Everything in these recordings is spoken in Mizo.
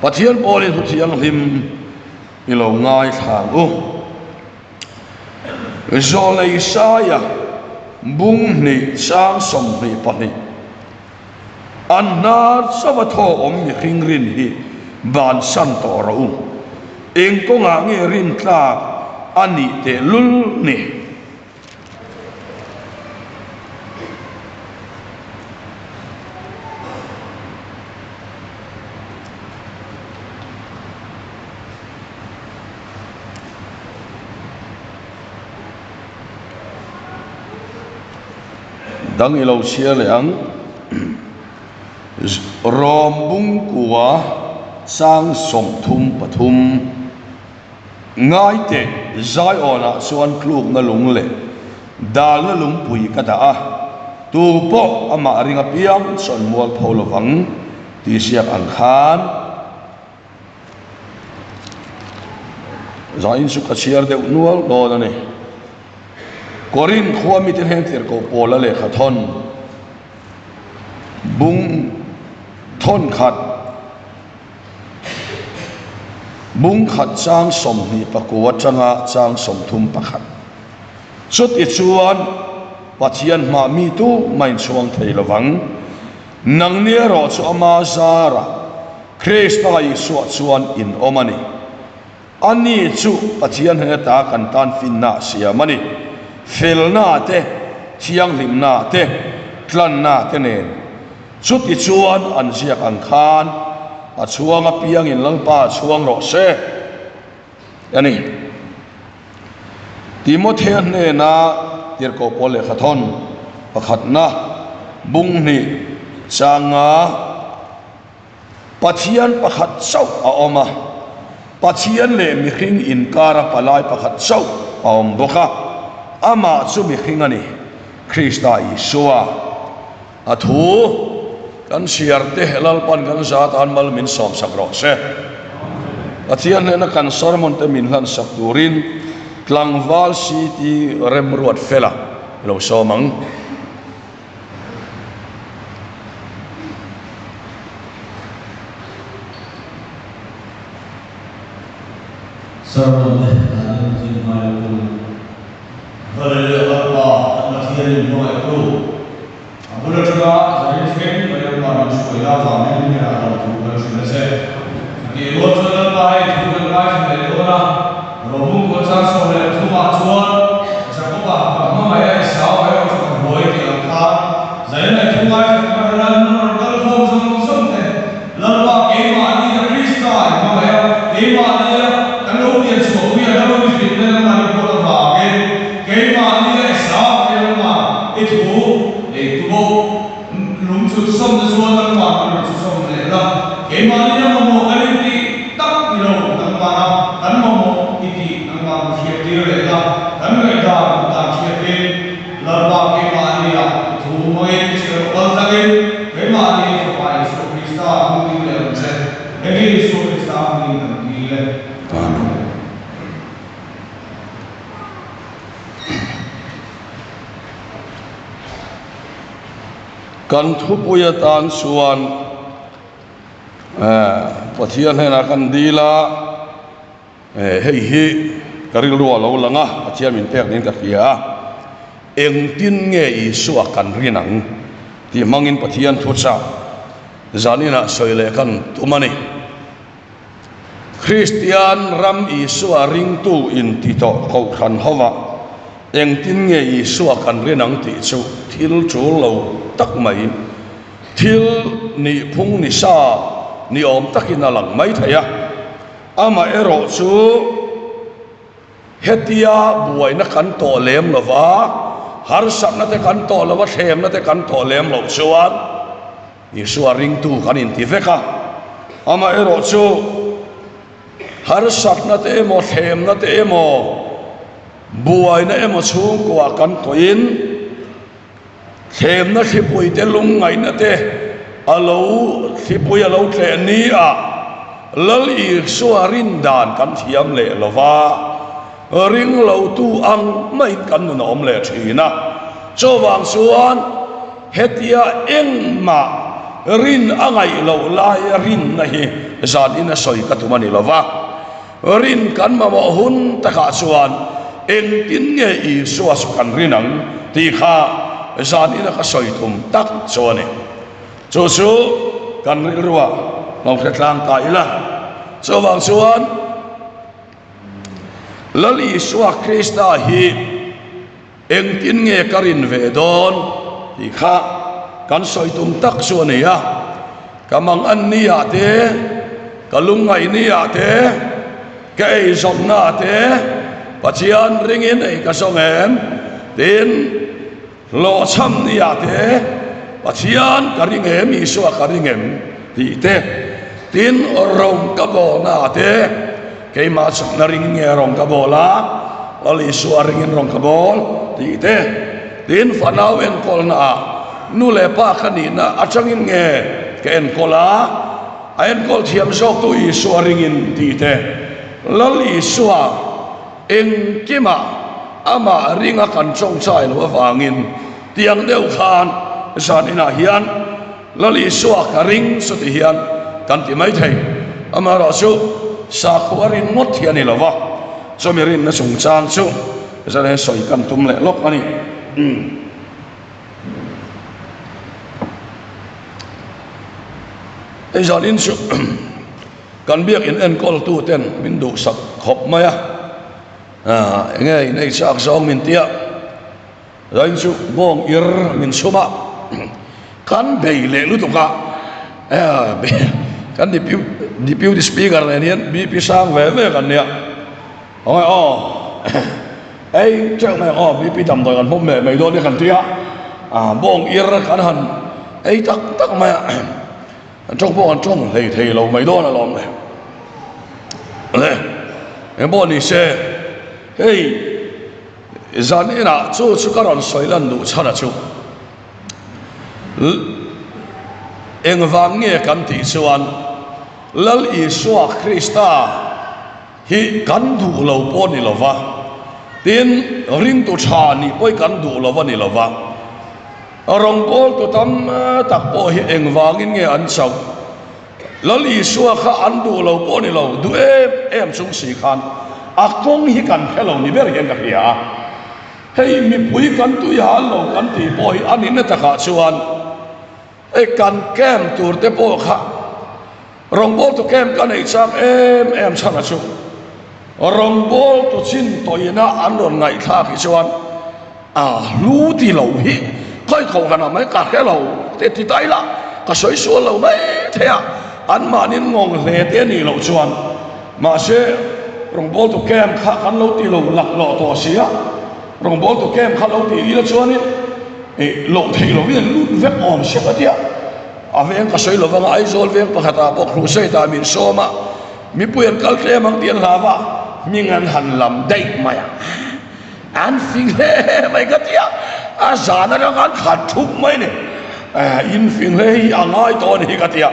Pathian pawlin thu thianghlim i lo ngaithla ang u. Zawlei Saia bung hnih chang 22 An hnar chauha thaw awm mihring rin hi bansan tawh rawh u. Eng kawngah nge rin tlak a nih tehlul ni? Dang i lo chhiar leh ang. Rawm bungkua sang 33. Ngai teh, Zion-ah chuan tlukna lung leh dalna lungpui ka dah a, tu pawh amah ring apiang chuan mual pho lo vang tih ziak ang khan Zion chu ka chhiar deuh nual dawn a ni. Korinth khua mite hneng tirhkoh Paula lehkha thawn bung thawn khat, Bung khat chang 29 atanga chang 31. Chuti chuan Pathian hmah mi tu mah inchhuang thei lo vang. Nangni erawh chu ama zarah Krista Isua chuan in awm a ni. Ani chu Pathian hnena ta kan tan finna a siam a ni. Felna te, thianghlimna te, tlanna te nen. Chuti chuan an ziak ang khan a chhuang apiangin Lalpa a chhuang rawh se a ni. Timothea hnena tirhkoh pawl lehkha thawn pakhatna bung hnih changa Pathian pakhat chauh a awm a, Pathian leh mihring inkara palai pakhat chauh a awm bawk a, amah chu mihring a ni, Krista Isua. A thu kan chhiar te Lalpan kan za tan mal min sawmsak rawh se. Pathian hnena kan sermon te min hlansak turin tlangval CT remruat fela i lo sawm ang. Sermon te dan in Pathian hmai lo tum ang. Hallelujah Lalpa kan Pathian in hmangaihtu a bul atanga zanin thleng mai Lalpa min hruai la vangin hmel ah lo thu kan hrilh a che. Chutih rual chuan Lalpa hei thu kan ngaithla leh dawn a, Romung kawt chang 13 ah chuan Jakoba ka hmangaih a Esau erawh chu ka hnuai tih ang khan zanin hei thu ngaithla kan ran rawn kal khawm zawng zawng te Lalpa keimahni a Krista i hmangaih a, keimahni a kan lo pian chhuah pui a, ram i hrilhna nangmah i buat avangin keimahni a Esau te nangmah i thu ei tu bawk lung chhut sawmna chuan nangmah kan rawn chhu sawm leh la, keimahni a mamawh kan intih tak ni lo nangmah a kan mamawh i tih nangmah kan hriat tir leh la, kan ngaihdan dan hriatin Lalpa keimahni a i thu hmangin chhiar kal tlangin keimahni Fapa Isua Krista hming ding leh ang che. Heng hi Isua Krista hmingin kan dil e. Amen. Kan thupui atan chuan Pathian hnenah kan dil a. Hei hi ka rilru a lo lang a, Pathian min pek niin ka hria a, engtin nge Isua kan rin ang tih hmangin Pathian thuchah zaninah sawi leh kan tum a ni. Kristian ram Isua ringtu inti tawh kohhran hovah engtin nge Isua kan rin ang tih chu thil tul lo tak mai, thil nihphung ni sa ni awm takin a lang mai thei a. Amaherawh chu hetia buaina kan tawh lem lo va, harsatna te kan tawh lo va, thlemna te kan tawh lem loh chuan Isua ringtu kan inti vek a. Amaherawh chu harsatna te emaw, thlemna te emaw, buaina emaw chhungkua kan tawhin Thlemna thlipui te lungngaihna te a lo thlipui a lo tleh ni a, Lal Isua rin dan kan thiam leh lo va, ring lo tu ang maiin kan nun a awm leh thin a. Chuvang chuan hetia engmah rin a ngaih loh laia rinna hi zan in a sawi ka tum a ni lo va. Rin kan mamawh hun takah chuan engtin nge Isua chu kan rin ang tih kha zan ina ka sawi tum tak chu a ni. Chu chu kan rilruah lo hre tlang ta ila. Chuvang chuan Lal Isua Krista hi Engtin nge ka rin ve dawn tih kha kan sawi tum tak chu a ni a, ka mang an ni ah te, ka lungngaih ni ah te, ka eizawnna ah te Pathian ringin ei ka zawng em? Tin, hlawhchham ni ah te Pathian ka ring em, Isua ka ring em tih te, tin, ro ka bawlna ah te, Keimah chakna ring nge rawn ka bawl a, Lal Isua ringin rawn ka bawl tih te, tin fanau enkawlna ah nu leh pa ka nihna atangin nge ka enkawl a, a enkawl thiam zawktu Isua ringin tih te, Lal Isua engkimah amah ringa kan tawngtai loh avangin tiang deuh khan zan inah hian Lal Isua ka ring chuti hian kan ti mai thei. Amaherawhchu, sakhua rin ngawt hi a ni lo va, chumi rinna chungchang chu zare sawi kan tum leh lawk a ni. Hei zanin chu kan biakin enkawltu ten min duhsak khawp mai a, enge in ei chak zawng min tia. Zain chu bawng ir min chhum a, kan bei leh lutuk a, kan deputy speaker nen hian BP sang ve ve kan nia, awih aw ei teuh mai ang aw BP damdawi kan hmawm leh mai dawn nia kan ti a, bawng ir kan han ei tak tak mai a, an tawng pawh kan tawng hlei thei lo mai dawn alawm le, le engpawh ni se hei. Zan inah chu chu ka rawn sawi lan duh chhan a chu engvang nge kan tih chuan Lal Isua Krista hi kan duh lo pawh ni lova, tin ringtu tha nih pawh hi kan duh lo a ni lova, rawngbawltu tam tak pawh hi engvangin nge an chauh? Lal Isua kha an duh lo pawh ni lo, duh em em chung si khan a kawng hi kan hre lo ni ber hian ka hria a. Hei mipui kan tui hal lo kan tih pawh hi a nihna takah chuan hei kan camp tur te pawh kha rawngbawltu camp ka neih chak em em chhan a chu rawngbawltu chin tawina an rawn ngaihthlak hi chuan A hlu ti lo hi khawi kho hlan ah mai ka hre lo te ti ta ila ka sawi sual lo mai thei a, anmahnin ngawng hle te a nih loh chuan mahse rawngbawltu camp kha kan lo ti lo laklawh tawh si a, rawngbawltu camp kha lo ti ila chuanin ih loh theih lovin an lut vek awm sia ka ti a, a veng ka sawi lovang a Aizawl veng pakhatah pawh crusade ah min sawm a, mipui an kal tlem ang tih an hlau a, hming an han lam daih mai a. An fing hle mai ka ti a, a zan atang khan khat thup mai ni. In fing hle hi a ngai tawh a ni ka ti a,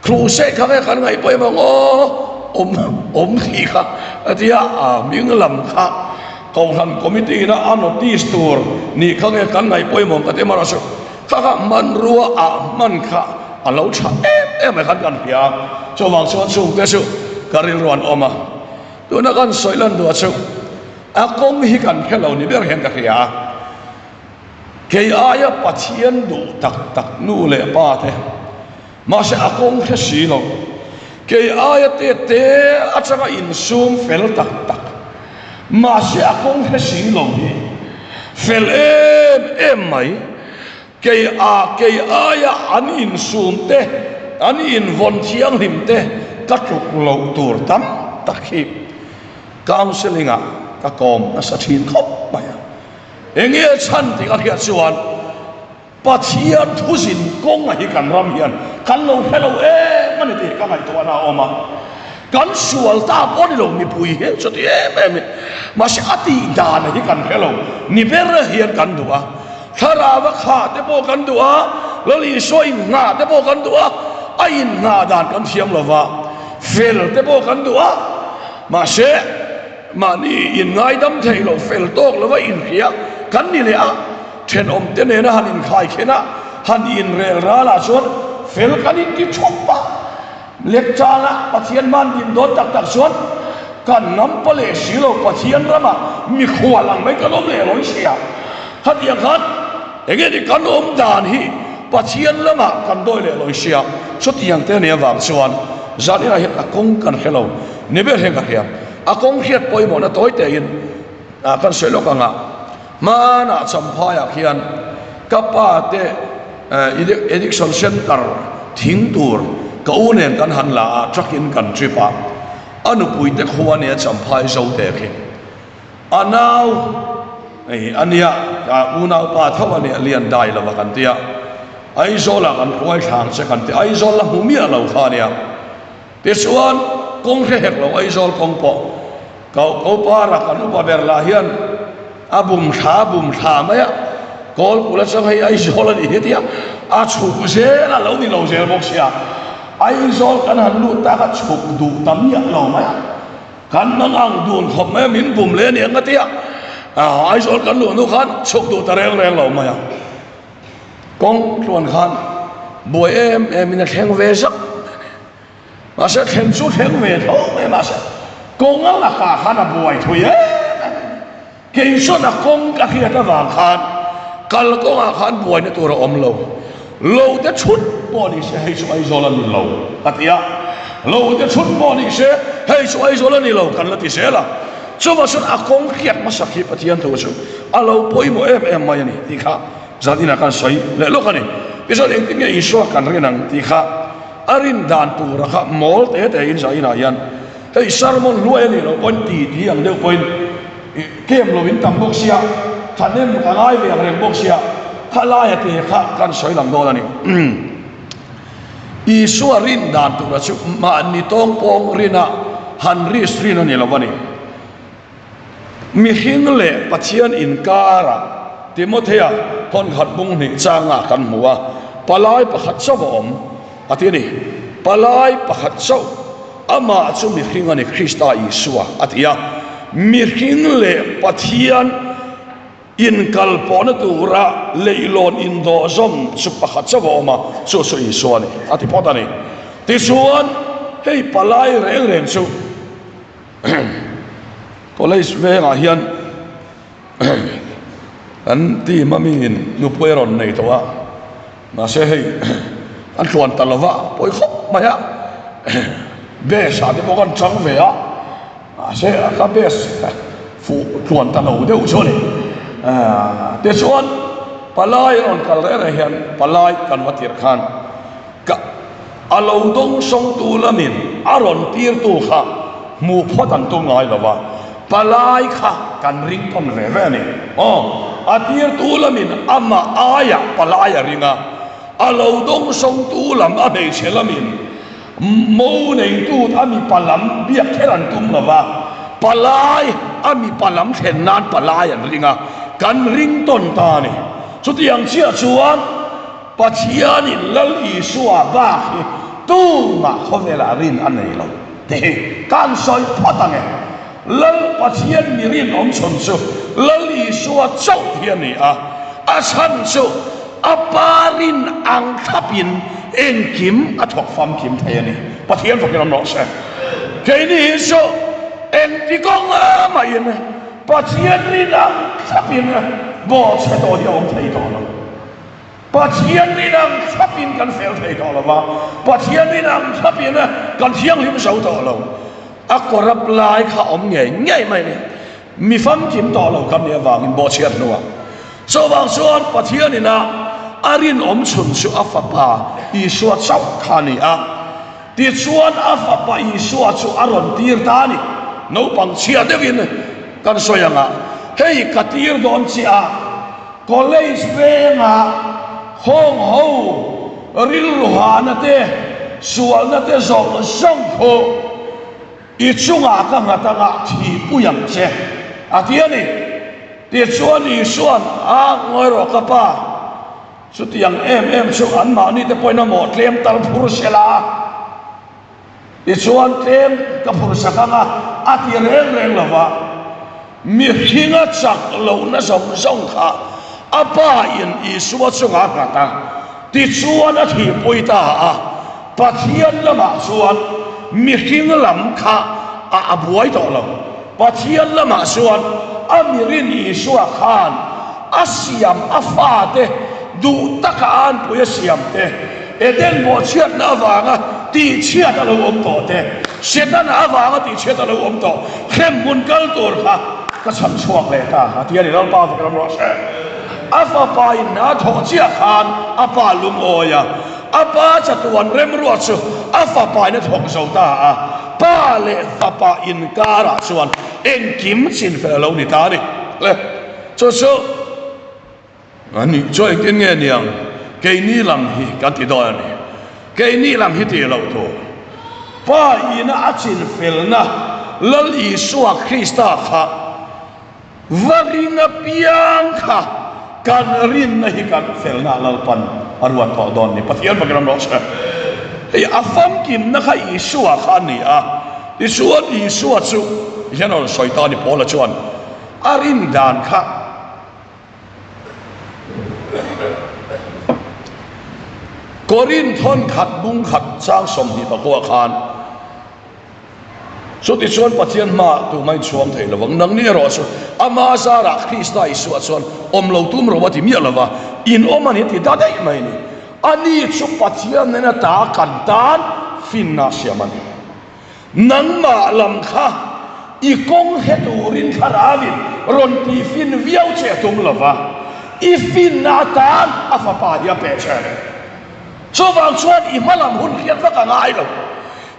Crusade kha nge kan ngaih pawimawh ang aw, awm awm thih kha a ti a, a hming lam kha Kohhran Committee ina a notice tur nih kha nge kan ngaih pawimawh ang ka ti amarawh chu kha kha hmanrua ah hman kha a lo tha em em mai khan kan hria a, chuvang chuan chungte chu ka rilru an awm a. Tuna kan sawi lan duah chu a kawng hi kan hre lo ni ber hian ka hria a, kei aia Pathian duh tak tak nu leh pa te mahse a kawng hre si lo, kei aia te te atanga insum fel tak tak mahse a kawng hre si lo hi fel em em mai. Kei a kei aia an insum te, an invawn thianghlim te ka tluk loh tur tam tak hi counselling ah ka kawm nasa thin khawp mai a. Enge chhan tih ka hriat chuan Pathian thuzin kawnga hi kan ram hian kan lo hre lo em a ni tih hi ka ngaihtuahna a awm a. Kan sual ta pawh a ni lo mipui hi chuti em em in mahse a tih dan hi kan hre lo ni ber hian kan duh a. Thlarau a khah te pawh kan duh a, Lal Isua inngah te pawh kan duh a, a inngah dan kan thiam lo va, fel te pawh kan duh a, mahse mahni inngaidam thei lo, fel tawk lova inhria kan ni leh a, thenawm te nena han inkhai khen a, han inrel ralah chuan fel kan inti thup a. Lekchana Pathian hman din dawn tak tak chuan kan ngampa leh si lo Pathian ramah mikhual ang mai kan awm leh lo i hria. Khatiang khan enge ni kan awm dan hi Pathian lamah kan dawi leh lo i hria. Chutiang te nia vang chuan zaninah hian a kawng kan hre lo ni ber hian ka hria. A kawng hriat pawimawhna tawi tein kan sawi lawk ang a. Hmanah Champhaiah khian ka pa te Addiction Centre thing tur ka u nen kan han la a, truck in kan trip a, a nupui te khua nia Champhai zo te khi a nau hei a nia ka unaupa tho a nia lian dai lova kan tia Aizawl ah kan hruai thlang che kan ti Aizawl la hmu miah lo kha nia tichuan kawng hre hek lo Aizawl kawng pawh Ko ko para kan upa ber lah hian a bum thla a bum thla mai a, kawl kul atang hei Aizawl a nih hi tia a chhuk zel a lo ni lo zel bawk sia, Aizawl kan han lut tak a chhuk duh ta miah lo mai a, kan mang ang dun khawp mai a min bum leh a ni ang a tia, Aizawl kan luh hnu khan chhuk duh ta reng reng lo mai a, kawng tluan khan buai em em in a thleng ve zak. Mahse thleng chu thleng ve tho mai mahse kawng a lakah khan a buai thui em em a ni. Kei chuan a kawng ka hriat avang khan kal kawngah khan buaina tur a awm lo. Lo te chhut pawh ni se hei chu Aizawl a ni lo ka ti a, lo te chhut pawh ni se hei chu Aizawl a ni lo kan la ti zel a. Chuvang chuan a kawng hriat hmasak hi Pathian thu chu a lo pawimawh em em mai a ni tih kha zan inah kan sawi leh lawk a ni. Tichuan engtin nge Isua kan rin ang tih kha A rin dan tura kha mawl te te in zainah hian hei sermon hluai a nih loh pawhin ti ti ang deuh pawhin kem lo in tam bawk sia thahnem ka ngai ve ang reng bawk sia kha laia te kha kan sawi lang dawn a ni. Isua rin dan tura chu mahni tawng pawng rina han risk rin a ni lo a ni. Mihring leh Pathian inkarah Timothea thawnkhat bung hnih changah kan hmu a, palai pakhat chauh a awm, a ti a ni. Palai pakhat chauh, amah chu mihring a ni, Krista Isua, a ti a. Mihring leh Pathian inkalpawhna tura leihlawn indawhzawm chu pakhat chauh a awm a, chu chu Isua a ni, a ti phawt a ni. Tichuan, hei palai reng reng chu. College vengah hian kan team a miin nupui a rawn nei tawh a, mahse hei an tluan ta lova pawi khawp mai a, best ah te pawh kan chang ve a, mahse ka best fuh tluan ta lo deuh chu a ni. Tichuan palai a rawn kal reng reng hian palai kan va tirh khan Ka a lo dawng sawngtu lamin a rawn tirtu kha hmuh phawt an tum ngai lo va, palai kha kan ring tawn ve ve a ni. Aw, a tirtu lamin amah aiah palai a ring a, a lo dawng sawngtu lam a hmeichhe lamin mo neitu a mipa lam biak kher an tum lo va, palai a mipa lam thlen nan palai an ring a, kan ring tawn ta a ni. Chutiang chiah chuan. Pathianin Lal Isua bak hi tumah khawvelah rin a nei lo tih hi kan sawi phawt ang e. Lal Pathian mi rinawm chhun chu Lal Isua chauh hi a ni a, a chhan chu a pa rin ang thlapin engkim a thawk famkim thei a ni. Pathian fakin awm rawh se. Keini hi chu engti kawng mahin Pathian rin ang thlapin bawhchhe tawh hi a awm thei tawh lo. Pathian rin ang thlapin kan fel thei tawh lo va, Pathian rin ang thlapin kan thianghlim zo tawh lo. A corrupt lai kha awm ngei ngei mai ni. Mi famkim tawh lo kan nih avangin bawhchhiat hnuah. Chuvang chuan Pathian ina a rinawm chhun chu a fapa Isua chauh kha a ni a. Tichuan a fapa Isua chu a rawn tir ta a ni. Naupang chhia deuhin kan sawi ang a, hei ka tir dawn chiah a. College venga khawng ho rilru hahna te, sualna te zawng zawng khu i chungah ka nghat anga thihpui ang che, a ti a ni. Tichuan Isua'n, A, ngawi rawh ka pa, chutiang em em chu anmahni te pawhin a mawh tlem tal phur sela. Tichuan tlem ka phursak ang a, a ti reng reng lo va, mihringa chak lohna zawng zawng kha a pa in Isua chungah a nghat a, tichuan a thihpui ta a. Pathian lamah chuan mihring lam kha a a buai tawh lo. Pathian lamah chuan a mirin Isua khan a siam a fate duh taka a anpui a siam te, Eden bawhchhiatna avanga tihchhiat a lo awm tawh te, Setana avanga tihchhiat a lo awm tawh hremhmun kal tur kha ka chhan chhuak leh ta a ti a ni. Lalpa fak ram rawh se. A fapa in a thawh chiah khan a pa lungawi a, a pa chatuan remruat chu a fapa in a thawk zo ta a, pa leh fapa inkarah chuan engkim chinfel a lo ni ta a ni. Le, chu chu a nih chu engtin nge niang keini lam hi kan ti dawn a ni. Keini lam hi tih loh tur. Pa ina a chinfelna Lal Isua Krista kha Va ring apiang kha kan rinna hi kan felna Lalpan a ruat tawh dawn ni. Pathian fakin ram rawh se. Hei a famkimna kha Isua kha a ni a, tichuan Isua chu hian a rawn sawi ta a ni Paula chuan a rin dan kha Korinth thawn khat bung khat chang 24 khan Chutichuan Pathian hmaah tumah in chhuang thei lovang. Nangni erawh chu ama zarah Krista Isua chuan awm lo tum ro a ti miah lova, in awm a ni ti ta daih mai a ni. Ani chu Pathian nena ta kan tan finna a siam a ni. Nangmah lam kha i kawng hre turin thlarauin rawn tihfin viau che a tum lova, i finna atan a fapa hi a pe che a ni. Chuvang chuan i hmalam hun hriat vak a ngai lo.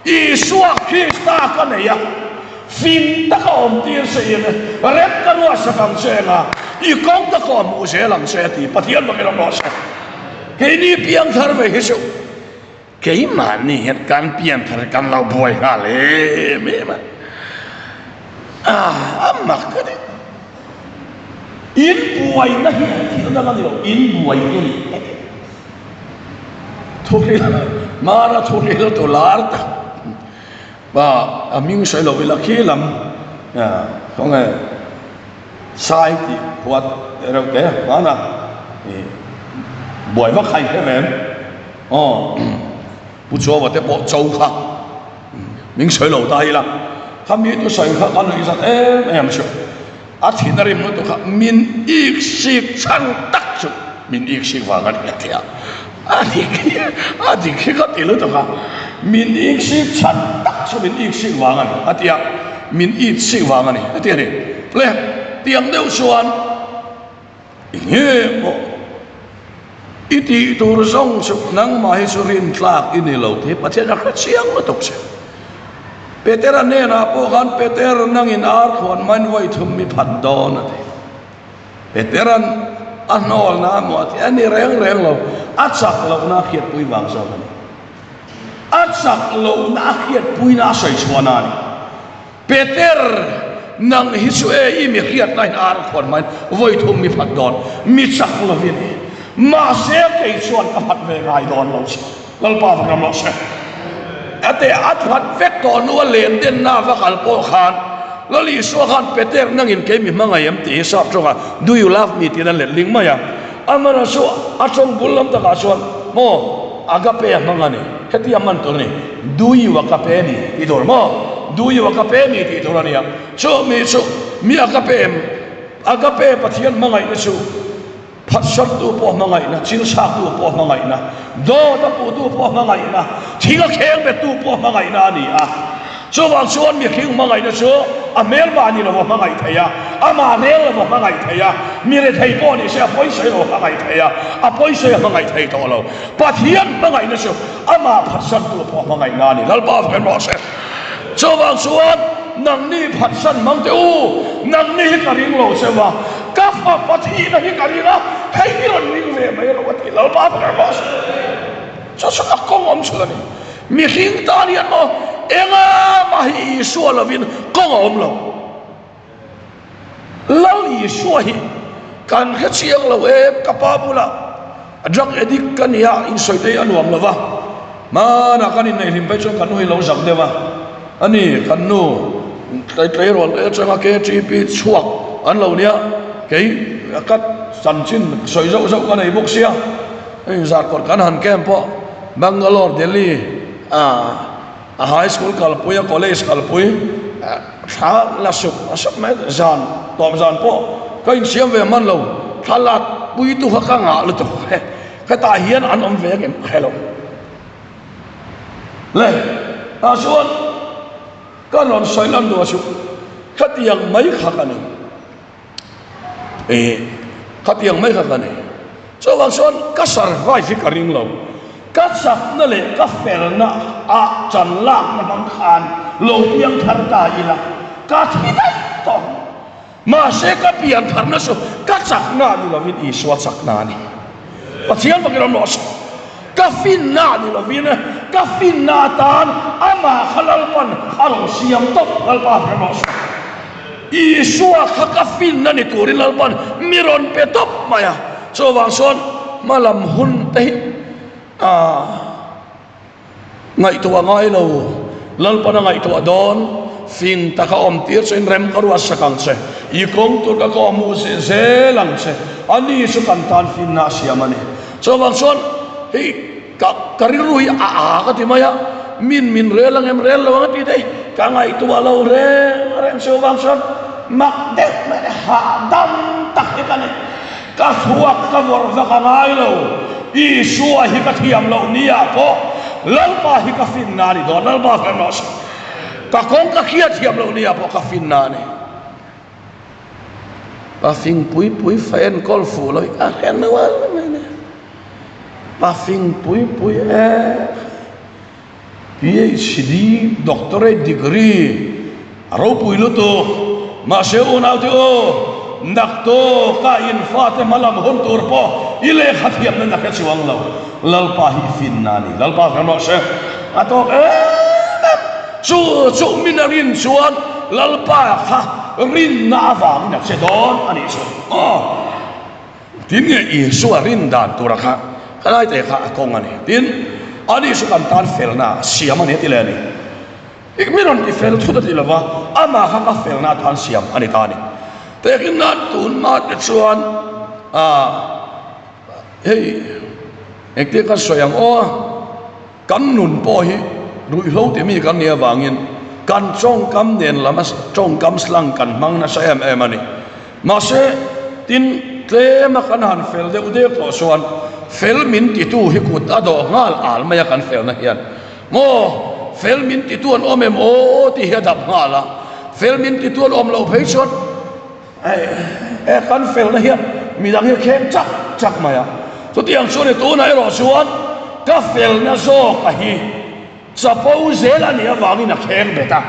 Isua Krista ka nei a, fing taka awm tir che in rem ka ruahsak ang che anga i kawng ka kawh hmuh zel ang che a ti. Pathian bawkin awm rawh se. Keini piangthar ve hi chu keimahni hian kan pianthar hi kan lo buai nghal em em a, a mak ka ti. In buaina hi thil dang a ni lo, in buai hi a ni ka ti. Thuril Mara thuril tu lar tak pa a hming sawi lo ila khi lam khawnge sai tih huat reuh te hmana ih buai vak kha inhre ve em aw Pu Chuaua te pawh cho kha hming sawi lo ta ila khami tu sawi kha ka nuih zat em em chu. A thin a rim lutuk a, min ik sik chhan tak chu min ik sik vang a ni a ti a, a dik hi a dik hi ka ti lutuk a, min ik sik chhan tak chu min ik sik vang a ni a ti a, min it sik vang a ni a ti a ni. Le tiang deuh chuan enge maw i tih tur zawng chu nangmah hi chu rintlak i ni lo tih hi Pathian a hre chiang lutuk che. Petera hnenah pawh khan Peter nangin ar khuan hmain vawi thum mi phat dawn a ti. Petera'n a hnawlna a hmuh a ti a ni reng reng lo, a chak lohna a hriatpui vang zawk a ni. A chak lohna a hriatpuina a sawi chhuahna a ni. Peter nang hi chu e i mi hriatna in ar khuan hmain vawi thum mi phat dawn, mi chak lovin. Mahse kei chuan ka phat ve ngai dawn lo che. Lalpa va ram rawh se. A te a that vek tawh hnu a len denna va kal pawh khan Lal Isua khan Peter nangin kei mi hmangaih em tih hi sap tawngah Do you love me tiin a let ling mai a. Amana chu a tawng bul lam takah chuan maw agape a hmang a ni. Heti a hman tur a ni. Do you agape me tih tur maw? Do you agape me tih tur a nia. Chu mi chu mi agape em? Agape Pathian hmangaihna chu Phatsartu pawh hmangaihna, chilchhaktu pawh hmangaihna, dawt a puhtu pawh hmangaihna, thing a kheng bettu pawh hmangaihna a ni a. Chuvang chuan mihring hmangaihna chu a hmelmah ni lo a hmangaih thei a, amah rel lo a hmangaih thei a, mi rethei pawh ni se a pawisawi lo a hmangaih thei a, a pawisawi a hmangaih thei tawh lo. Pathian hmangaihna chu amah phatsantu pawh hmangaihna a ni. Lalpa vek rawh se. Chuvang chuan nangni phatsan hmang teh u, nangni hi ka ring lo cheu a, ka fapa thihna hi ka ring a, hei hi rawn ring ve mai rawh a ti Lalpa ber bawk a. Chu chu a kawng awm chhun a ni. Mihring tan hian maw enga mah hi Isua lovin kawng a awm lo. Lal Isua hi kan hre chiang lo em? Ka pa bulah drug addict ka ni a, insawi te hi a nuam lo va, hmanah kan inneih hlim phei chuan kan nu hi lo zak deuh a, a ni kan nu tleirawl te atanga KTP chhuak an lo nia, kei ka chanchin sawi zauh zauh ka nei bawk sia, hei zarkawt kan han camp pawh Bangalore, Delhi. A high school kalpui, a college kalpui thla la suk a suk mai zan tawp zan pawh ka insiam ve hman lo, thla lak pui tu kha ka ngah lutuk he hetah hian an awm ve ngem ka hre lo. Le tah chuan ka rawn sawi lan duh a chu khatiang mai kha ka ni. Eh, khatiang mai kha ka nei. Chuvang chuan ka survive hi ka ring lo. Ka chakna leh ka felna ah chan lakna hmang khan lo piang thar ta ila, ka thi daih tawh ang. Mahse ka pian tharna chu ka chakna ni lovin Isua chakna a ni. Pathian fakin awm rawh se. Ka finna ni lovin ka finna atan amah kha Lalpan a rawn siam tawp Lalpa hre rawh se. Isua kha ka finna ni turin Lalpan mi rawn pe tawp mai a, chuvang chuan hmalam hun te hi aah. Ngaihtuah ngai lo, Lalpan a ngaihtuah dawn, fing taka awm tir chuin rem ka ruat sak ang che, i kawng tur ka kawhhmuh zel ang che, a ni chu kan tan finna a siam a ni. Chuvang chuan hei ka ka rilru hi a a ka ti mai a, min min rel ang em rel lo ang a ti te hi ka ngaihtuah lo reng reng chuvang chuan mak deuh mai leh hahdam tak hi ka ni. Ka thluak ka vawrh vak a ngai lo, Isua hi ka thiam loh ni ah pawh Lalpa hi ka finna a ni dawn, Lalpa ka rawh se. Ka kawng ka hriat thiam loh ni ah pawh ka finna a ni. Pa fing pui pui fa enkawl fuh lo hi ka hre nual mai nia. Pa fing pui pui e. PHD, Doctorate degree, a ropui lutuk. Mahse unaute aw, naktawka in fate hmalam hun tur pawh i lehkha thiamna na hre chuang lo. Lalpa hi i finna a ni. Lalpa hre rawh se. A tawk em em. Chu chu min a rin chuan Lalpa kha rinna avangin a che dawn a nih chu. Aw. Tin nge Isua rin dan tura kha helai te kha a kawng a ni. Tin, ani chu kan tan felna a siam a ni a ti leh a ni. I mi rawn ti fel thut a ti lova, amah kha ka felna atan siam a ni ta a ni. Tehkhin nan tun hma te chuan ah hei engtin kan sawi ang aw. Kan nun pawh hi ruihhlo ti mi kan nih avangin kan tawngkam nen lama tawngkam slang kan hmang nasa em em a ni. Mahse, tin tlema kan han fel deuh deuh tawh chuan fel min titu hi kut a dawh nghal al mai a kan felna hian. Maw, fel min titu an awm em aw tih hi a dap nghal a, fel min titu an awm loh phei chuan, He kan felna hian midang hi a kheng chak chak mai a, chutiang chu ni tunah erawh chuan ka felna zawk a hi chapo zel a nih avangin a kheng bet a,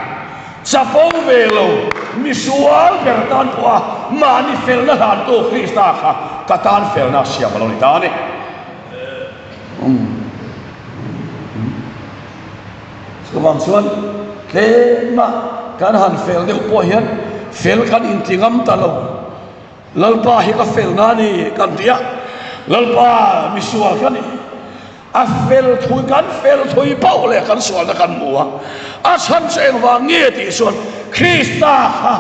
chapo ve lo misual ber tan pawha mahni felna hlantu Krista kha ka tan felna a siam a lo ni ta a ni. Chuvang chuan tlema kan han fel deuh pawh hian fel kan inti ngam ta lo. Lalpa hi ka fel na ni kan ti a, Lalpa misual ka ni. A fel thui kan fel thui pauh leh kan sualna kan hmu a, a chhan chu engvang nge tih chuan Krista kha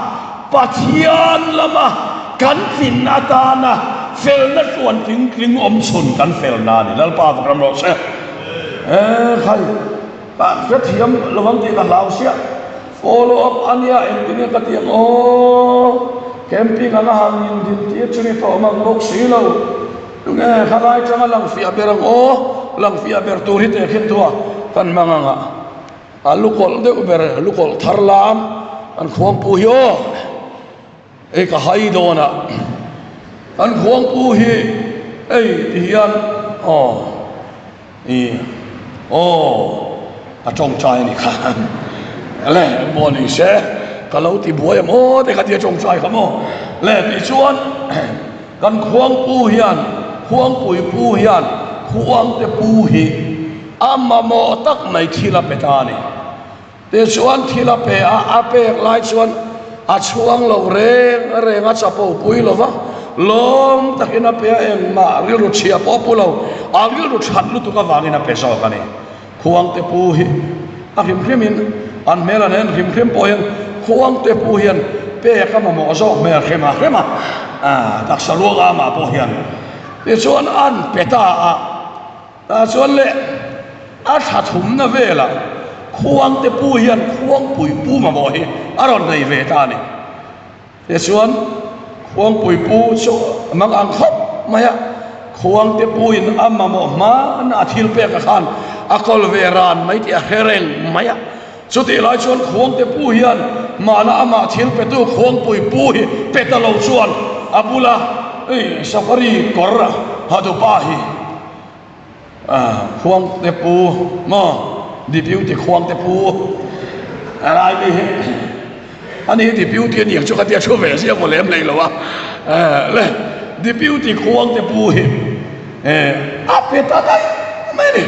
Pathian lama kan tlin atana felna tluan tling tling awm chhun kan fel na ni. Lalpa vak ram rawh se. Eh khai, ka hrethiam lovang tih ka hlau sia, follow up a nia engtin nge ka ti ang aw, camping anga han in din tir chu ni tawh mang bawk si lo, tunge khalai tanga lang fiah ber ang aw, lang fiah ber tur hi tehkhin thu a kan hmang ang a, a lukawlh deuh ber lukawlh thar lam kan khuangpu hi aw. Hei ka hai dawn a, kan khuangpu hi hei ti hian aw i aw a tawngtai a nih kha le maw ni se ka lo ti buai ang aw te kha tia tawngtai kha maw le tih chuan kan khuangpu hian khuangpui pu hian khuangte pu hi a mamawh tak mai thil a pe ta a ni. Tichuan thil a pe a, a pek lai chuan a chhuang lo reng reng a chapo pui lo va, lawm takin a pe a, engmah rilru chhia pawh a pu lo, a rilru that lutuk avangin a pe zawk a ni. Khuangte pu hi a hrim hrimin an hmel an en hrim hrim pawh hian Khuangte pu hian pek a mamawh zawk hmel hrim a hrim a, taksa ruanga amah pawh hian. Tichuan an pe ta a. Tah chuan le. A thla thumna velah Khuangte pu hian Khuangpui pu mamawh hi a rawn nei ve ta a ni. Tichuan, Khuangpui pu chu a mang ang khawp mai a, Khuangte puin a mamawh hmana a thil pek a khan a kawl ve ran mai tih a hre reng mai a. Chutih lai chuan Khuangte pu hian hmana amah thil petu Khuangpui pu hi pe ta lo chuan a bula safari kawr ha dupa hi Khuangte pu maw Deputy Khuangte pu a lai mi hi ani hi Deputy a niang chu ka tia thu ve zia maw lem hlei lo a le Deputy Khuangte pu hi a pe ta daih mai a ni.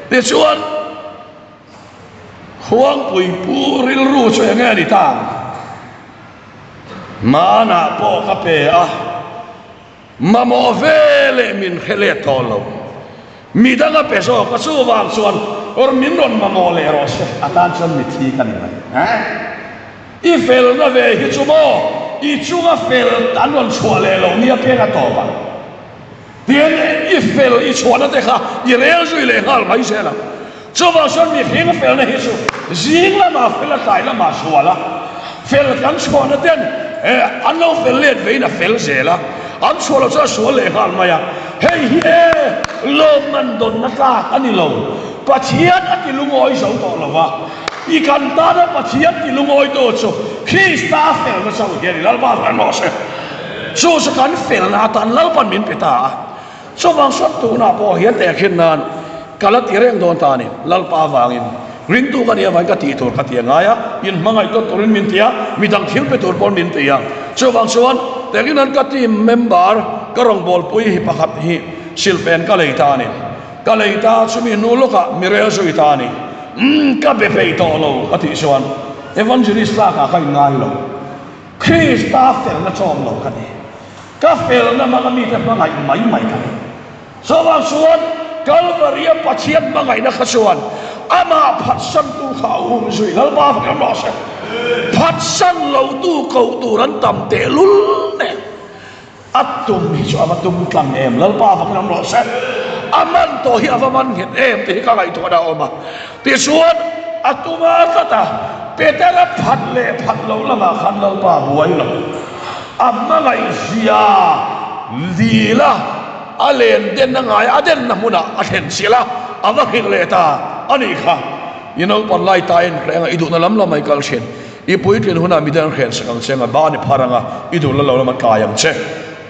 Tichuan Khuangpui pu rilru chu enge a ni ta ang? Hmanah pawh ka pe a. Mamawh ve leh min hre let tawh lo. Mi dang a pe zawk a, chuvang chuan awr min rawn mamawh leh rawh se, a tan chuan mithi ka ni mai. I felna ve hi chu maw i chunga fel an rawn chhuah leh lo nia peng a tawp ang. Tiang i fel i chhuahna te kha i rel zui leh nghal mai zel ang. Chuvang chuan mihring felna hi chu zing lamah fel a tlai lamah sual a, fel kan chhuahna ten an lo fel let vein a fel zel a, an chhuah loh chuan a sual leh nghal mai a. Hei hi e lawmman dawnna tlak a ni lo, Pathian a ti lungawi zo tawh lo va, i kan tana Pathian ti lungawitu chu Krista felna chauh hi a ni, Lalpa fel rawh se. Chu chu kan felna atan Lalpan min pe ta a. Chuvang sawn tunah pawh hian tehkhin nan ka la ti reng dawn ta a ni. Lalpa avangin ringtu ka nih avangin ka tih tur ka ti a ngai a, in hmangaih tawt turin min ti a, midang thil pe tur pawn min ti a. Chuvang chuan tehkhin nan ka team member ka rawngbawlpui hi pakhat hi silhfen ka lei ta a ni. Ka lei ta chumi hnu lawkah mi rel zui ta a ni. Umm ka be peih tawh lo ka tih chuan Evangelist tlakah ka inngai lo. Krista felna chawm lo ka ni. Ka felna hmanga mite hmangaih mai mai ka ni. Chuvang chuan Kalvaria Pathian hmangaihna kha chuan amah phatsantu kha a um zui. Lalpa fak em rawh se. Phatsan lotu koh tur an tam tehlul nen a tum hi chu a va tum tlang em. Lalpa fak em rawh se. A man tawh hi a va man nghet em tih hi ka ngaihtuahna a awm a. Tichuan a tum a tlat a, Petera phat leh phat loh lamah khan Lalpa a buai lo. A hmangaihzia dil a, a len denna ngai a denna hmunah a thlen chial a, a va nghilh leh ta a nih kha. I naupan lai ta en hreng a, i duhna lam lamah i kal thin. I puitlin hunah midang an hren sak ang che anga ban i phar anga, i duhna lo lam an kai ang che.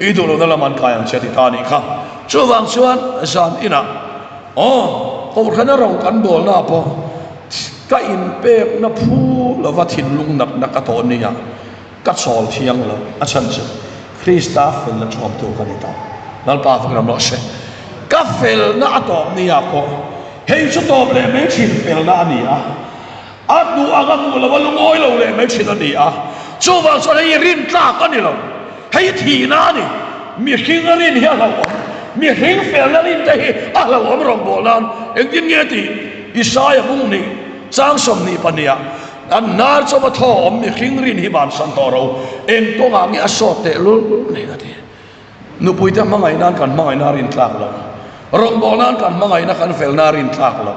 I duh lohna lam an kai ang che a ti ta a nih kha. Chuvang chuan zan inah aw kohhrana ro kan bawlna pawh ka inpekna phu lova thinlung natna ka tawh nia. Ka chawl thiang lo, a chhan chu Krista felna thuamtu ka ni ta. Lalpa fak ram rawh se. Ka felna a tawp ni ah pawh hei chu tawp leh mai thin felna a ni a, a hmuh ang a hmuh lo a lungawi lo leh mai thin a ni a, chuvang chuan hei rin tlak a ni lo, hei thihna a ni. Mihring a rin hi a hlauhawm, mihring felna rin te hi a hlauhawm rawngbâwl nan engtin nge tih Isaia bung hnih chang 22 ah An hnar chu va thaw awm mihring rin hi vansan tawh ro, eng kawngah nge a sawt teh lul nen a ti. Nupuite hmangaih nan kan hmangaihna a rin tlak lo, rawngbawh nan kan hmangaihna kan felna a rin tlak lo.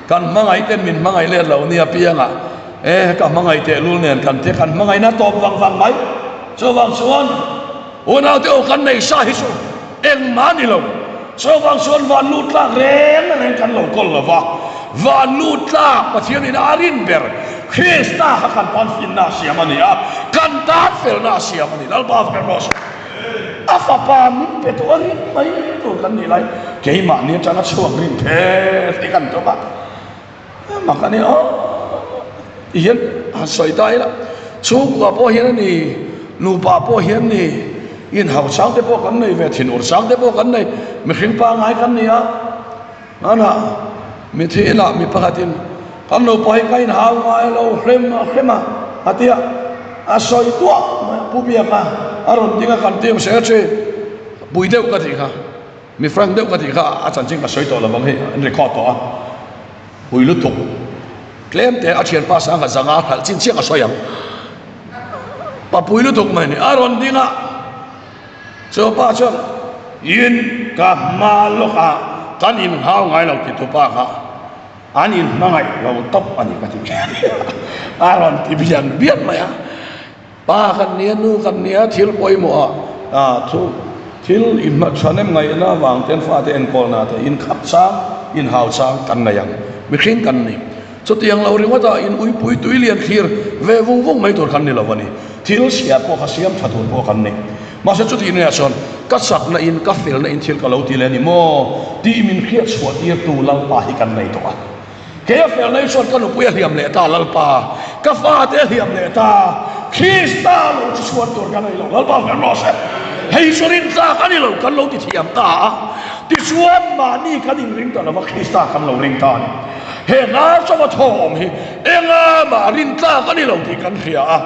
Kan hmangaih ten min hmangaih let lo nia piangah e ka hmangaih teh lul nen kan tia kan hmangaihna tawp vang vang mai. Chuvang chuan unaute aw kan nei sa hi chu Engmah a ni lo. Chuvang chuan van lut tlak reng reng kan lo kawl lo va, van lut tlak Pathianin a rin ber Krista kha kan tan finna a siam a ni a, kan tan felna a siam a ni. Lalpa fak rawh se. A fapa min pe tu a rin mai tur kan nih lai keimahni atanga chhuak rin phet hi kan tum a. Mak a ni aw ti hian han sawi ta ila, chhungkua pawh hian a ni, nupa pawh hian ni, inhau chang te pawh kan nei ve, thinur chang te pawh kan nei, mihring pangngai kan ni a, hmanah mithi inah mi pakhatin kan nupa hi ka inhau ngai lo hrem a hrem a a ti a, a sawi duah mai a, Pu Biaka a rawn ding a kan team secretary pui deuh ka tih kha. Mi frank deuh ka tih kha a chanchin ka sawi tawh lo vang hei an record tawh a, hui lutuk tlem te a thianpa sangha zanga hralh chin chiah ka sawi ang, papui lutuk mai ni a rawn ding a, chu pa chuan in ka hma lawk ah kan inhau ngai lo ti tu pa kha. An inhmangaih lo tawp a ni ka ti a rawn ti bian bian mai a. Pa kan nia, nu kan nia, thil pawimawh ah thu thil inhmachhanem ngaihna avang ten fate enkawlna te inkhap chang, inhau chang kan nei ang. Mihring kan ni. Chutiang lo ringawt ah in uipui tui lian thlir ve vung vung mai tur kan ni lo a ni. Thil chhia pawh kha siam tha tur pawh kan ni. Mahse chutih neiah chuan ka chakna in ka felna in thil ka lo ti leh a ni maw tih min hriat chhuah tirtu Lalpa hi kan nei tawh a. Kei a felna hi chuan ka nupui a hliam leh ta Lalpa, ka fate a hliam leh ta, Krista lo chu chhuan tur ka nei lo Lalpa hmer rawh se. Hei chu rintlak a ni lo kan lo ti thiam ta a, tichuan mahni kan inring ta lova Krista kan lo ring ta a ni. He hnar chauha thaw awm hi enga mah rintlak a ni lo tih kan hria a,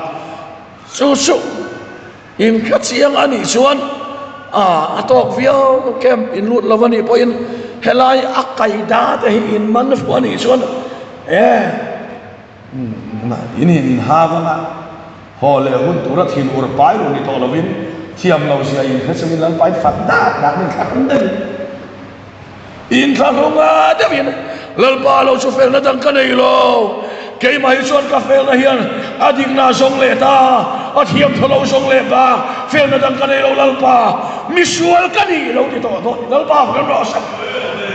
chu chu. In hre chiang a nih chuan a a tawk viau camp in lut lo a nih pawhin helai a kaida te hi in man fu a nih chuan e in in ha vanga haw leh hun tura thin ur pai ru ni tawh lovin thiam lo zia in hre chungin Lalpa in fak dak dak in thlahrung deuhin Inthlahrung a deuhin, Lalpa lo chu felna dang ka nei lo, keimah hi chuan ka felna hian a dikna zawng leh ta, a thiamthaw lo zawng leh bak, felna dang ka nei lo Lalpa, misual ka ni lo ti tawh dawn, Lalpa kan rawh sak.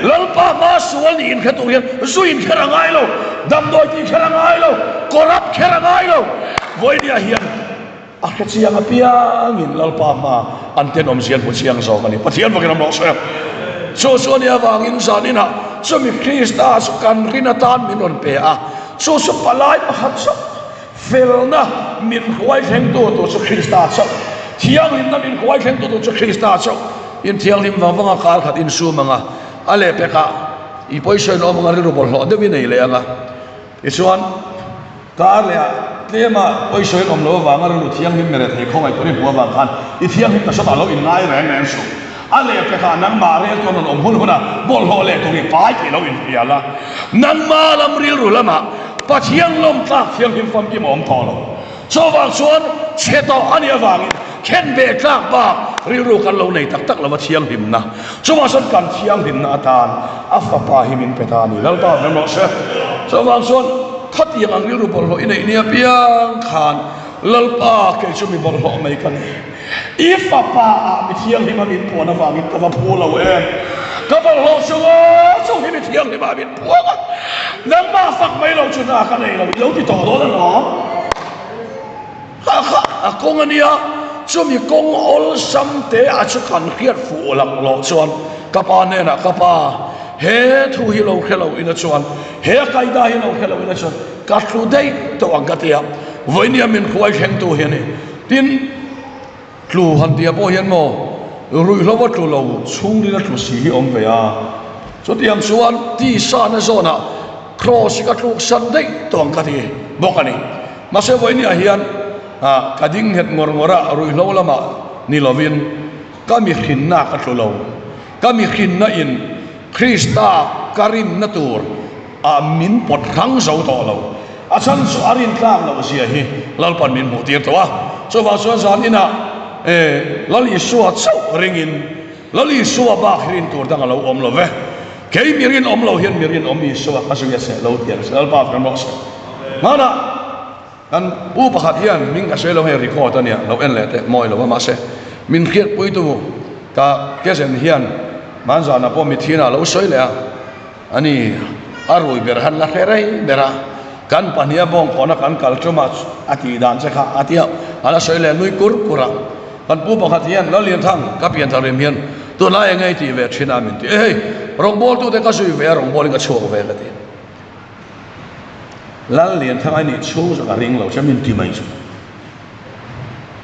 Lalpa hma sual niin hre tur hian zu in kher a ngai lo, damdawi tih kher a ngai lo, corrupt kher a ngai lo, vawinia hian A hre chiang apiangin Lalpa hma an tenawm zian hmu chiang zawk a ni. Pathian vakin awm rawh se. Chu chu a nih avangin zaninah chumi Krista chu kan rin atan min rawn pe a, chu chu palai pakhat chauh, felna min hruai thlengtu tur chu Krista chauh, thianghlimna min hruai thlengtu tur chu Krista chauh. In thianghlim vang vanga kar khat insum anga, a lehpekah i pawisawi nawm anga rilru bawlhhlawh deuhin ei leh anga, tichuan, Kar leh ah tlema pawisawi awm lo avanga rilru thianghlim mi rethei khawngaih tur i hmuh avang khan i thianghlim ta sawtah lo inngai reng reng suh. A lehpekah nangmah rel chuan rawn awm hun hunah bawlhhlawh leh tur i pai tih lo inhrial a, nangmah lam rilru lamah Pathian lawmtlak thianghlim famkim a awm tawh lo. Chuvang chuan chhe tawh a nih avangin khen ve tlak bak rilru kan lo nei tak tak lo a thianghlimna. Chuvang chuan kan thianghlimna atan a fapa hi min pe ta a ni. Lalpa hmel rawh se. Chuvang chuan khatiang ang rilru bawlhhlawh i neih nia piang khan Lalpa kei chu mi bawlhhlawh mai ka ni. I fapa ah mi thianghlim a min puan avangin ka va phu lo em. Ka bawlhhlawh chunga chung hi mi thianghlim ah min puang a, nangmah fak mai lo chu hna ka nei lo, i lo ti tawh dawn alawm. Kha kha a kawng a nia, chumi kawng awlsam te a chu kan hriat fuh lak loh chuan ka pa hnenah ka pa he thu hi lo hre lo ina chuan he kaida hi lo hre lo ina chuan ka tlu daih tawh ang ka ti a, vawinia min hruai thlengtu hi a ni. Tin, tlu han tih ah pawh hian maw ruihhlo a tlu lo chhungril a tlu si hi awm ve a, chutiang chuan tisa na zawnah cross hi ka tluk san daih tawh ang ka ti bawk a ni. Mahse vawinia hian ka ding nghet ngawr ngawr a, ruihhlo lamah ni lovin ka mihrinna ka tlu lo, ka mihrinna in Krista ka rinna tur ah min pawt hrang zo tawh lo. A chhan chu a rin tlak loh zia hi Lalpan min hmuh tir tawh a. Chuvang chuan zan inah e Lal Isua chauh ringin Lal Isua bak hi rin tur dang a lo awm lo ve. Kei mi rinawm lo hian mi rinawm Isua ka zui a seh lo ti ang se Lalpa kan rawh se. Hmanah kan pu pakhat hian hming ka sawi lo hei record a nia lo en leh teh mawi lo a mahse min hriatpuitu ka kezen hian hmanzanah pawh mithianah a lo sawi leh a. A ni, a rui ber han la hre rei ber a, kan pahniha bawngkawna kan kal ṭuma a tih dan che kha a ti a, a la sawi leh nui kur kur a. Kan pu pakhat hian, Lallianthang, ka pian thar rim hian tunlai eng nge i tih ve ṭhin a? min ti. E hei, rawngbawltute ka zui ve a, rawngbawlin ka chhuak ve ka ti. Lallianthang a nih chhung chu ka ring lo che min ti mai chu.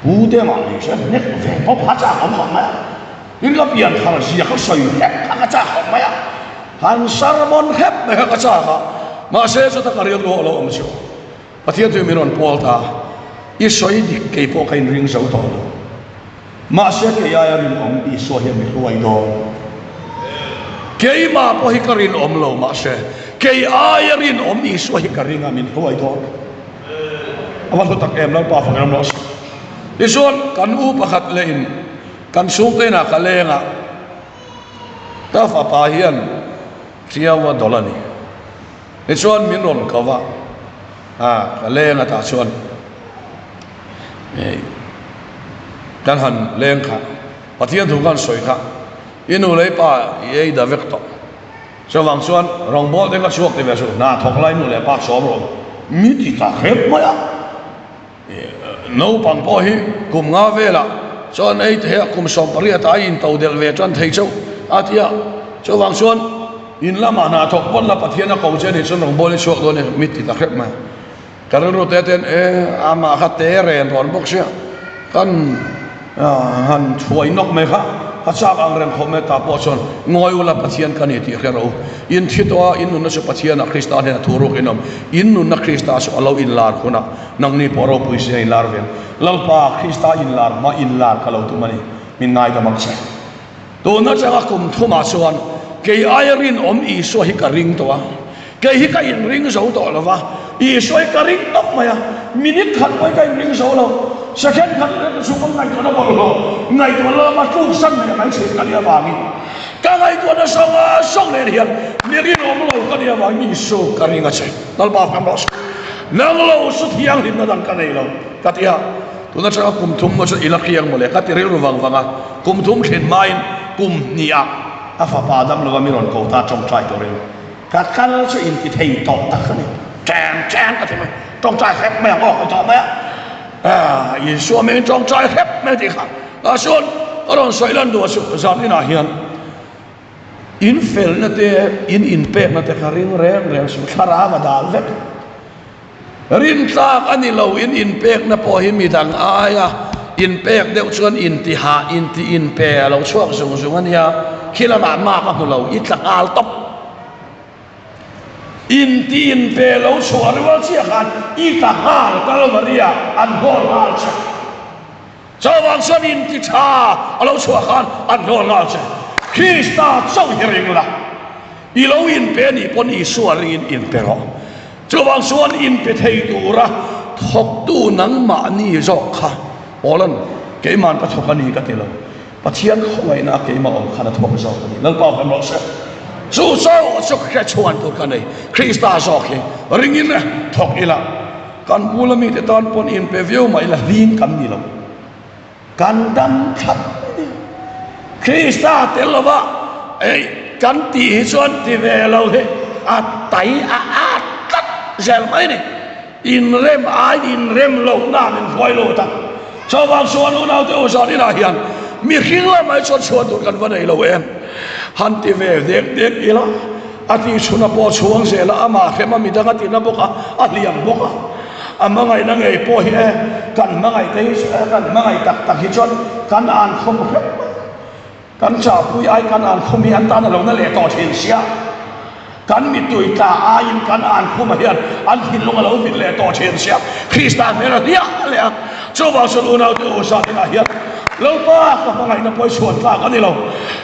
Pu te mah ni se hnek ve pawp ha chak awm khawp mai a, tin ka pian thar zia ka sawi hrep kha ka chak khawp mai a, han sermon hrep mai kha ka chak a, mahse chuta ka rilru a lo awm chu Pathian chu min rawn pawl ta, i sawi dik kei pawh ka inring zo tawh lo, mahse kei aia rinawm Isua hian mi hruai dawn, keimah pawh hi ka rinawm lo mahse kei aia rinawm Isua hi ka ring a min hruai dawn. A va hlu tak em Lalpa fak ram rawh se. Tichuan kan u pakhat leh in kan chhungte inah ka leng a, ka fapa hian Tiau a dawlh a ni. Tichuan min rawn ko va, a ka leng a tah chuan kan han leng kha, Pathian thu khan sawi kha, i nu leh i pa i ei da vek tawh. Chuvang chuan rawngbawl te ka chhuak ti ve suh, hna thawk lai nu leh pa sawm rawh mi ti ta hrep mai a. Naupang pawh hi kum nga velah chuan ei thei a, kum 18 ah a into delh ve tan thei chauh a ti a. Chuvang chuan in lamah hna thawk pawn la Pathian a ko che a nih chuan rawngbawl i chhuak dawn a ni mi ti ta hrep mai a. Ka rilru te ten e amah kha te ren rawn bawk sia kan han thuai nawk mai kha a chak ang reng khawp mai ta pawh chuan ngawi ula Pathian ka ni tih hre rawh u. In thi tawh a in nunna chu Pathianah Krista hnenah thu ruk in awm. In nunna Krista chu a lo inlar hunah nangni pawh ropui sia inlar ve ang. Lalpa Krista inlar hma inlar ka lo tum a ni. Min ngaidam ang che. Tun atanga kum thumah chuan kei aia rinawm Isua hi ka ring tawh a, kei hi ka inring zo tawh lo va, Isua hi ka ring tawp mai a, minute khat pawhin ka inring zo lo, second khat leh chu ka ngaihtuahna bawlhhlawh, ngaihtuahna lama tluksan leh mai thin ka nih avangin, ka ngaihtuahna zawng zawng nen hian mi rinawm lo ka nih avangin Isu ka ring a che. Lalpa hmang rawh se. Nang lo chu thianghlimna dang ka nei lo, ka ti a. Tun atanga kum thum chu i la hriang mawle, ka ti rilru vang vang a. Kum thum thlen hmain kum hnih-ah a fapa dam lova mi rawn ko ta tawngtai turin ka kal chu inti thei tawh tak a ni. Ṭeng ṭeng ka ti mai, tawngtai hrep mai ang aw ka ti tawh mai a. Aaa Isua hmingin tawngtai hrep mai tih kha tah chuan ka rawn sawi lan duh a chu zan inah hian in felna te in inpekna te kha ring reng reng suh thlarau a dal vek. Rintlak a ni lo, in inpekna pawh hi midang aia inpek deuh chuan intihah inti inpe a lo chhuak zung zung a nia, khi lamah mark a hmu lo, i tla nghal tawp. Inti inpe lo chhuah rual chiah khan i tla nghal Kalvaria an hawl nghal che. Chuvang chuan inti tha a lo chhuah khan an hawl nghal che. Krista chauh hi ring la, i lo inpe anih pawn Isua ringin inpe rawh. Chuvang chuan inpe thei tura thawktu nangmahni zawk kha Paula'n keima'n ka thawk a ni ka ti lo, Pathian khawngaihna a keimah awm khan a thawk zawk a ni. Lalpa awm rawh se. Chu chauh chu hre chhuan tur ka nei. Krista zawk hi ringin thawk ila kan bula mite tan pawn inpe viau mah ila hlim kan ni lo. Kan dam thlap mai ni. Krista tel lova ei kan tih hi chuan ti ve lo hi a tai a at tlat zel mai ni. Inrem ai inrem lohna min hruai lo tak. Chuvang chuan unaute u zan inah hian mihring lamah hi chuan chhuan tur kan va nei lo em. Han ti ve dek dek ila a tihchhuna pawh chhuang zel a, amah hrem a midang a tina bawk a, a hliam bawk a. A hmangaihna ngei pawh hi e, kan hmangaih te hi kan hmangaih tak tak hi chuan kan an khawm hrep mai. Kan chahpui ai kan an khum hi an tan a lo na leh tawh thin sia. Kan mittui tla aiin kan an khumah hian an thinlung a lo vit leh tawh thin sia. Krista hmel a hliah leh a. Chuvang chuan unaute u zaninah hian Lalpa ka hmangaihna pawh i chhuan tlak a ni lo.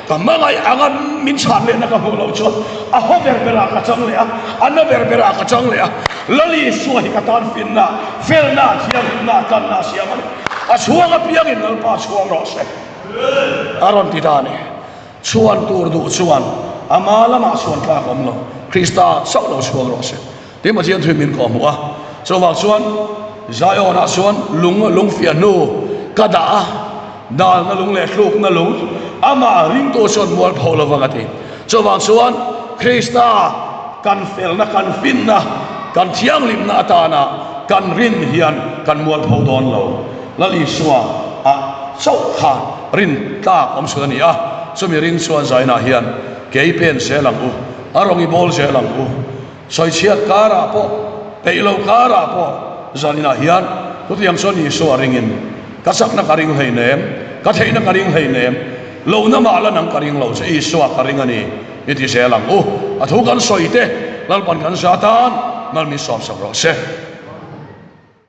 Ka hmangaih anga min chhan lehna ka hmuh loh chuan a haw ber berah ka chang leh a, a na ber berah ka chang leh a. Lal Isua hi ka tan finna, felna, thianghlimna, tlanna a siam a ni. A chhuang apiangin Lalpa chhuang rawh se. A rawn ti ta a ni. Chhuan tur duh chuan ama lamah chhuan tlak awm lo, Krista chauh lo chhuang rawh se. Tin Pathian thuin min kawhhmuh a, chuvang chuan Zion-ah chuan lung lungfiah hnu ka dah a, dalna lung leh tlukna lung amah ringtu chuan mual pho lo vang a ti. Chuvang chuan Krista kan felna, kan finna, kan thianghlimna atana kan rin hian kan mual pho dawn lo. Lal Isua ah chauh kha rin tlak awm chhun a ni a, chumi ring chuan Zion-ah hian kei pen zel ang u, a rawn i bawl zel ang u. Sawichhiat karah pawh, peih lo karah pawh zaninah hian chutiang chuan Isua ringin ka chakna ka ring hleinem, ka theihna ka ring hleinem, lohna mah la nang ka ring lo che Isua ka ring a ni i ti zel ang u. A thu kan sawi te Lalpan kan za tan mal min sawmsak rawh se.